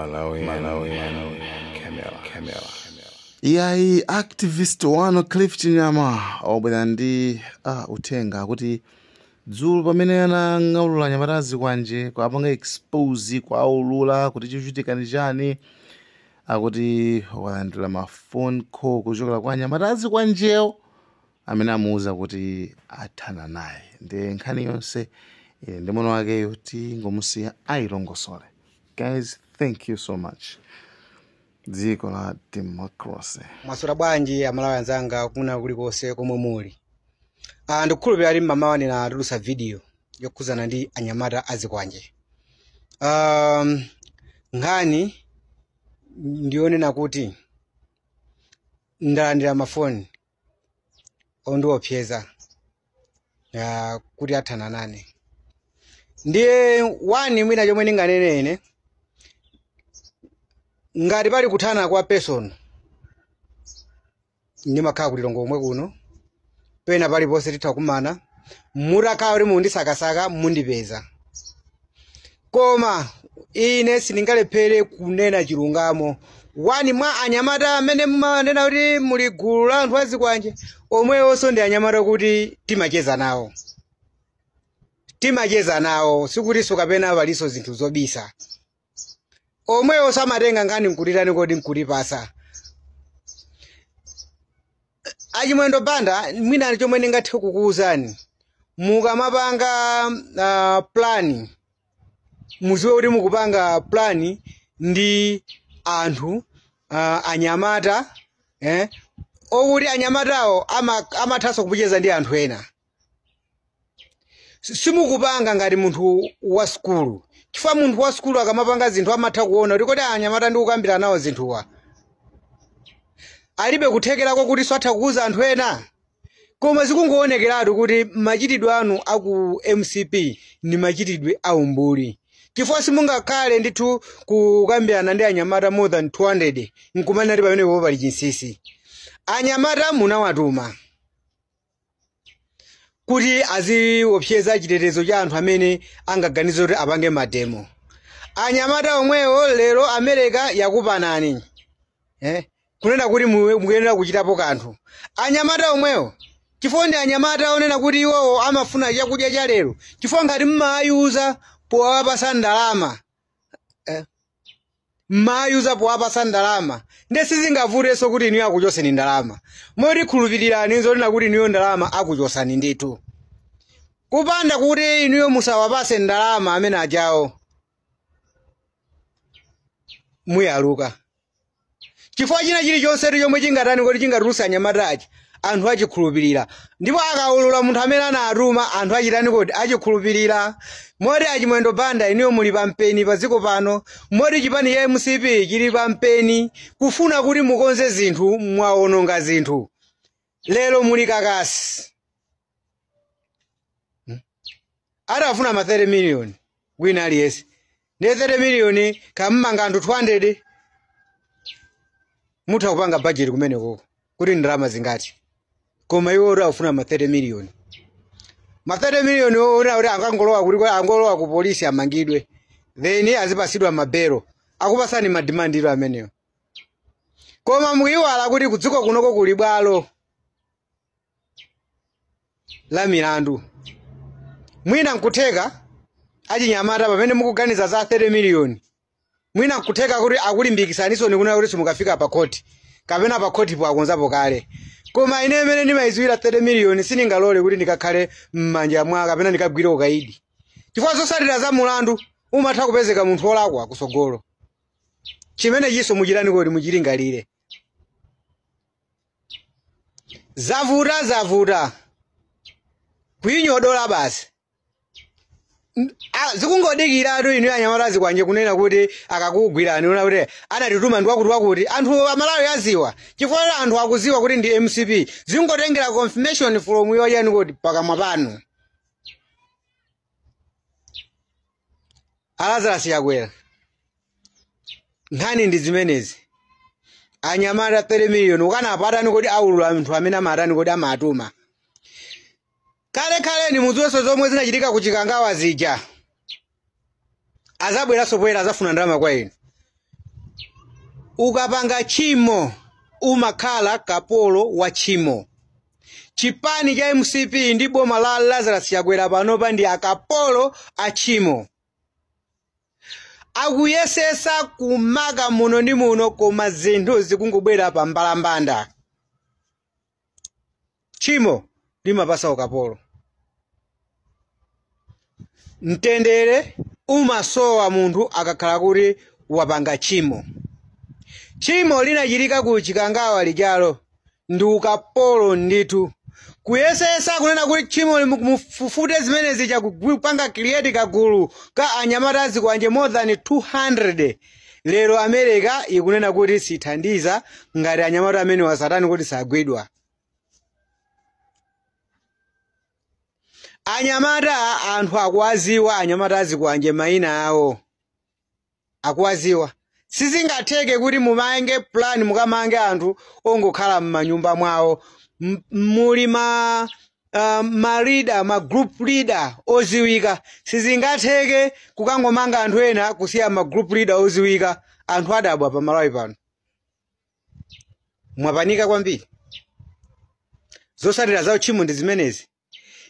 Malawi, Malawi, Camera, Camera. Iyayi, activist wano Cliff Chinyama wabwera ndi uthenga kuti dzulo pamene anang'aulula anyamata azikwanje, kuapanga expose, kuaulula kuti chikuchitika ndi chani, akuti walandira ma phone call kuchokera kwa anyamata azikwanjewo amene amuuza kuti athana naye. Ndi nkhani yonse ili ndi mwana wakeyo, tingomusiya ayilongosole. Guys, thank you so much. Dziko la democracy. Mwaswera bwanji Amalawi anzanga kuna kulikonse komwe muli? Ndikukhulupirira ali mmamawa ndinatulutsa video yokhuzana ndi anyamata azikwanje. Nkhani ndionena kuti ndalandira mafoni ondiopseza kuti athana nane. Ndiye wani mwina chomwe ndinganene ine, ngati pali kuthana kwa person, ndimakhala kulilongo komwe kuno, pena paliponse titha kumana, mutakhala kuti mundisakasaka mundipeza. Koma ine sindingalephere kunena chilungamo. Wani mwa anyamata amene mumanena kuti muli gulu la anthu azikwanje, omwewonso ndi anyamata kuti timacheza nawo, timacheza nawo, sikutinso kapena palinso zinthu zobisa. Omwewo samatenga nkhani nkutitani kodi nkutipasa. Achimwendo Banda, mwina chomwe ndingathe kukuwuzani, mukamapanga plan, muziwe kuti mukupanga plan ndi anthu anyamata, okuti anyamatawo amathanso kucheza ndi anthu ena. Simukupanga ngati munthu wa sukulu, chifukwa munthu wa sukulu akamapanga zinthu amatha kuona kuti kodi anyamata ndi kukambirana nawo zinthuwa alibe kuthekerako kuti satha kuuza anthu ena. Koma zikungoonekeratu kuti machitidwe anu aku MCP ndi machitidwe aumbuli, chifukwa simungakhale ndithu kukambirana ndi anyamata more than 200 nkumanena kuti pamenepo pali chinsinsi. Anyamata munawatuma kuti aziopseza chitetezo cha anthu amene angaganize kuti apange mademo. Anyamata omwewo lero America yakupanani, kunena kuti mukuyenera kuchitapo kanthu. Anyamata omwewo, chifukwa ndi anyamata onena kuti iwowo amafuna chakudya cha lero, chifukwa ngati mmayuza powapasa ndalama, mmayuza powapasa ndalama, nde sizingavutenso kuti inuyo akuchoseni ndalama. Moti khulupirirani zonena kuti inuyo ndalama akuchosani ndithu. Kupanda kuti inuyo musawapase ndalama amene ajawo, muyaluka, chifukwa china chilichonse chomwe chingatani kuti chingatulutse anyamata aja, anthu achikhulupirira, ndipo akaulula munthu amene anatuma, anthu achitani kuti achikhulupirira. Moti Achimwendo Banda, inuyo muli pampeni pa dziko pano. Moti chipani cha MCP chili pampeni kufuna kuti mukonze zinthu, mwaononga zinthu. Lero muli kakasi. Atafuna ma 30 million wina aliyense, ndi 30 million kammanga anthu 200, mutha kupanga budget kumeneko kuti ndalama zingati. Koma iwo oti akufuna ma 30 million, ma 30 million ona kuti angangolowa kuti angolowa ku polisi amangidwe, then azipasidwa mabelo. Akupasani ma demand amenewo, koma mukuyiwala kuti kudziko kunoko kuli bwalo la milandu. Mwina nkutheka achinyamata pamene mukuganiza za 30 million, mwina nkutheka kuti akulimbikitsaninso nikunena kuti simukafika pa khoti, kapena pa khoti po akonzapo kale. Koma ine imene ndimayidziwira 30 million, sindingalole kuti ndikakhale m'manja mwa kapena ndikagwire ukaidi, chifukwa zotsatira za mulandu umatha kupezeka munthu wolakwa kusogolo. Chimene chiso muchitani kuti muchilingalire. Zavuta, zavuta kuyinyodola basi. Zikungodikiratu inu anyamata azikwanje kunena kuti akakugwirani una kuti anatituma ndi wakuti wakuti. Anthu Amalawi aziwa, chifukwa anthu akuziwa kuti ndi MCP. Zingotengera confirmation from yoyani kuti pakamwa panu. Alazarasi Chakwera, nkhani ndi zimenezi. Anyamata 30 million ukanapo atani kodi aulula anthu amene amatani kodi amatuma. Kale kale ni mudziwenso zomwe zinachitika ku Chikangawa zija, azabweranso poyera, azafuna ndalama kwa inu. Ukapanga tchimo umakhala kapolo wa tchimo. Chipani cha MCP ndi boma la Lazarus Chakwera panopa ndi akapolo a tchimo. Akuyesesa kumaka muno ndi muno, koma zinthu zikungobwera pa mbalambanda. Tchimo limapasa ukapolo. Mtendere umasowa munthu akakhala kuti wapanga tchimo. Tchimo linachitika ku Chikangawa lijalo ndi ukapolo ndithu. Kuyesesa kunena kuti tchimo mufufute zimenezi chakupanga create kagulu ka anyamata azikwanje more than 200. Lero America ikunena kuti sithandiza ngati anyamata amene wasatani kuti sagwidwa. Anyamata anthu akuwaziwa, anyamata azikwanje mayina awo akuwaziwa. Sizingatheke kuti mumange plan mukamange anthu ongokhala m'manyumba mwawo. Muli ma leader, ma group leader oziwika. Sizingatheke kukangomanga anthu ena kusiya ma group leader oziwika. Anthu adabwa pa Malawi pano. Mwapanika kwambiri. Zotsatira za uchimo ndi zimenezi.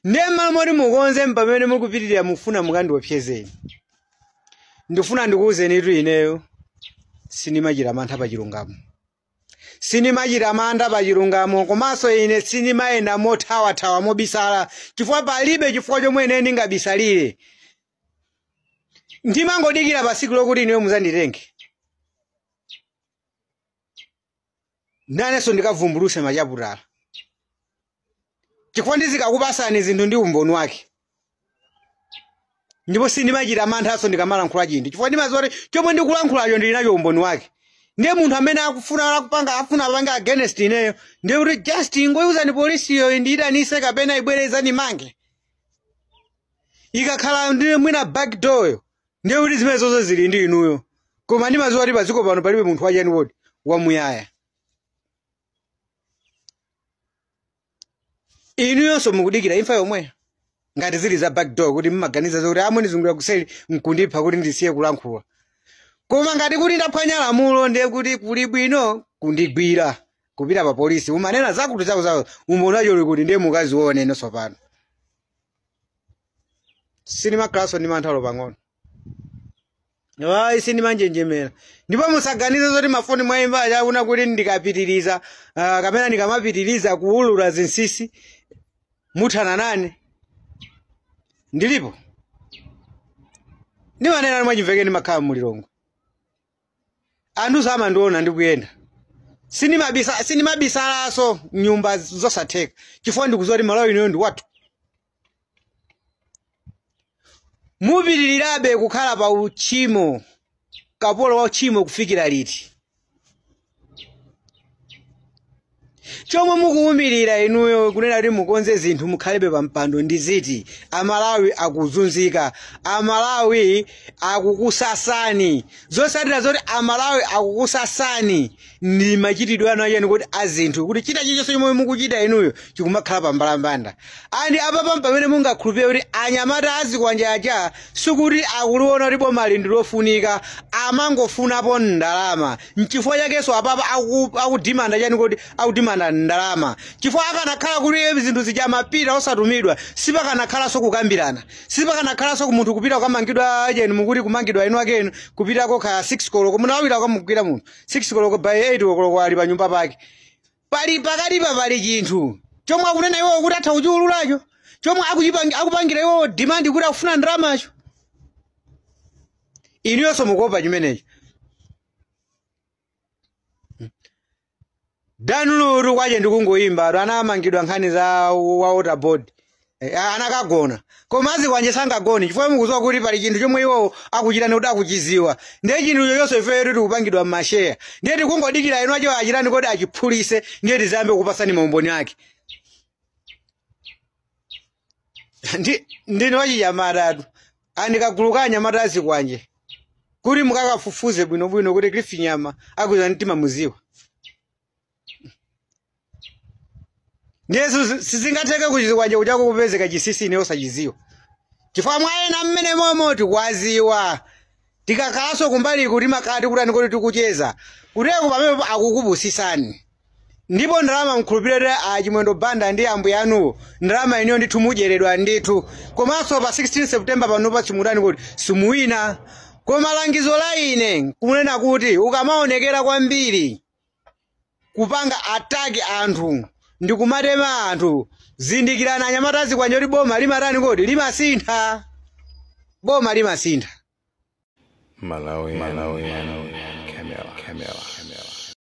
Ndiye m'malo moti mukonze pamene mukupitirira mufuna mukandiopsezeni. Ndifuna ndikuwuzenitu ineyo, sindimachita mantha pa chilungamo. Sindimachita mantha pa chilungamo, komanso ine sindimayenda mothawathawa mobisala, chifukwa palibe chifukwa chomwe ine ndingabisalire. Ndimangodikira pa tsiku lokuti ineyo muzanditenge. Nanenso ndikavumbuluse machaputala. Chifukwa ndizikakupasani zinthu ndi umboni wake. Ndipo sindimachita manthaso ndikamalankhula chinthu, chifukwa ndimadziwa kuti chomwe ndikulankhulacho ndili nacho umboni wake. Ndiye munthu amene akufuna kupanga afuna apange against ineyo, ndiye kuti just ingoyuzani polisiyo ndiyitanise kapena ibwerezani mange. Ikakhala ndiye mwina back door, ndiye kuti zimene zonse zili ndi inuyo. Koma ndimadziwa kuti padziko pano palibe munthu wachani woti wamuyaya. Inuyonso mukudikira imfa yomweyo. Ngati zili za back door kuti mmaganiza zokuti amwe ndizungulira kuseri nkundipha kuti ndisiye kulankhula. Koma ngati kuti ndaphwanya lamulo ndiye kuti kuli bwino kundigwira kupita pa polisi. Umanena zakuti zaku zaku umboni wacho uli kuti ndiye mukazione inonso pano. Sindimakhalanso ndi manthalo pang'ono. Ayi, sindimanjenjemera. Ndipo musaganize zoti mafoni mwayimba achakuna kuti ndikapitiriza, kapena ndikamapitiriza kuwulula zinsinsi muthana nane. Ndilipo. Ndimanena mwachimvekeni ndimakhala mulilongwe. Anthu samandiona ndikuyenda. Sindimabisalaso nyumba zosatheka. Chifukwa ndikudziwa kuti Malawi inoyo ndi wathu. Mupitirirabe kukhala pa uchimo, kapolo wa uchimo kufikira liti? Chomwe mukuwumirira inuyo kunena kuti mukonze zinthu mukhalebe pa mpando ndi ziti. Amalawi akuzunzika, Amalawi akukusasani. Zotsatira zoti Amalawi akukusasani ndi machitidwe anu achani kuti azinthu kuti chita chilichonse chomwe mukuchita inuyo chikumakhala pa mbalambanda. Andi apapa pamene mungakhulupirire kuti anyamata azikwanja aja sikuti akuliona kuti boma ndi lofunika, amangofunapo ndalama. Nchifukwa chakenso apapa akudimanda chani kuti akudimanda ndalama. Chifukwa akanakhala kuti zinthu zija mapita osatumidwa, sipakanakhalanso kukambirana, sipakanakhalanso munthu kupita kukamangidwa cheni mukuti kumangidwa inu akenu kupitako kaya 6 koloko munawira kukamugwira munthu 6 koloko by 8 koloko ali pa nyumba pake. Pali pakatipa pali chinthu chomwe akunena iwo kuti atha kuchiwululacho, chomwe akupangira iwo demand kuti akufuna ndalamacho. Inuyonso mukuopa chimenecho. Danluru kwache ndikungoyimba anamangidwa nkhani za water board. Anakagona. Koma azikwanje sangagone chifukwa mukudziwa kuti pali chinthu chomwe iwo akuchita ndi kuti akuchiziwa. Ndiye chinthu chonse ife tikupangidwa m'masheya. Ndiye tikungodikira inu acho achitani kodi achiphulise, ndiye tizambe kupasani maumboni ake. Ndine wachinyamatatu. Andikaguluka anyamata azikwanje. Kuti mukakafufuze bwinobwino kuti Cliff Nyama akuza mtima muziwa. Ndiye sizingatheke kuchikwanje kuchako kupezeka chisisi ine osachiziwa. Chifukwa mwayena mmene momo tikwaziwa. Tikakhalanso kumbaliku timakhala tikutani kuti tikucheza. Kuteko pamene akukupusisani. Ndipo ndalama mkhulupirire a Chimwendo Banda ndi ambuye anuwo, ndalama iniyo ndithu mudyeredwa ndithu. Komanso pa 16 September panopa simutani kuti simuwina. Koma langizo la ine kunena kuti ukamaonekera kwambiri kupanga attack anthu ndi kumatema anthu, zindikirani anyamata azikwanje kuti boma limatani kodi limasintha. Boma limasintha. Malawi, Malawi, Camera, Camera.